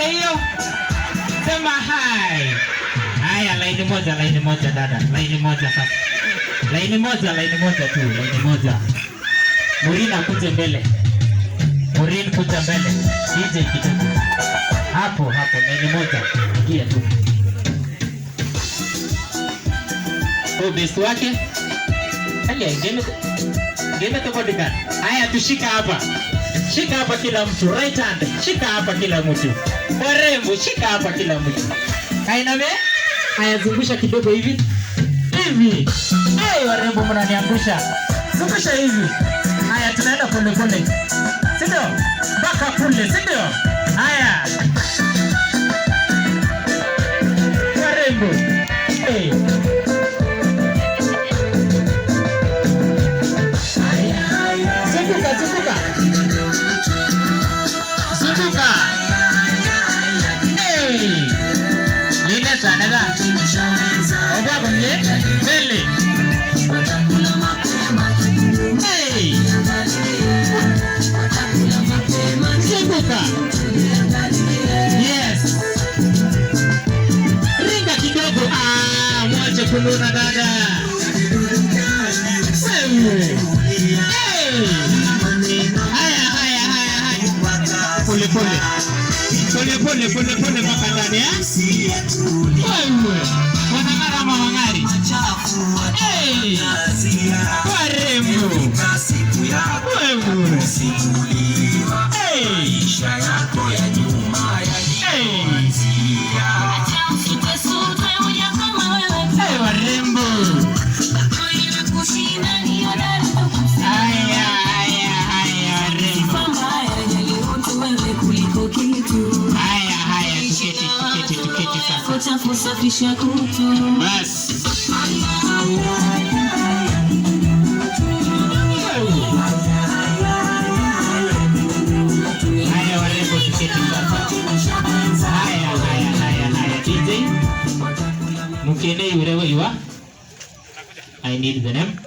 Pande hiyo. Sema hi. Haya, laini moja, laini moja dada. Laini moja sasa. Laini moja tu, laini moja. Maureen akuje mbele. Maureen, kuja mbele. DJ kidogo. Hapo hapo, laini moja. Ingia tu. Oh, best wake. Haya, ngeme ngeme to bodyguard. Haya, tushika hapa. Shika hapa kila mtu. Right hand. Shika hapa kila mtu. Warembo, shika hapa kila mtu. Kainame. Haya, zungusha kidogo hivi. Hivi. Hey, warembo mnaniangusha. Zungusha hivi. Haya, tunaenda pole pole. Si ndio? Mpaka kule, si ndio? Haya. Warembo. Hey. Zunguka, zunguka. Zunguka. Hey. Lina sana da. Oba kwenye mbele. Hey. Zunguka. Yes. Ringa kidogo. Ah, mwache kununa dada. Wewe. Hey. Haya, haya, haya, haya. Pole pole. Pole pole pole pole mpaka ndani eh? Wewe. Wanang'ara ama wang'ari? Hey. Warembo. Wewe. Hey. Hey. Hey, warembo. Haya, haya, haya, warembo. Haya, haya, tuketi, tuketi, tuketi sasa. Kusafisha kutu. Bas. Haya warembo, tuketi sasa. Haya, haya, haya, haya. DJ. Mukene yure wa iwa. I need the name.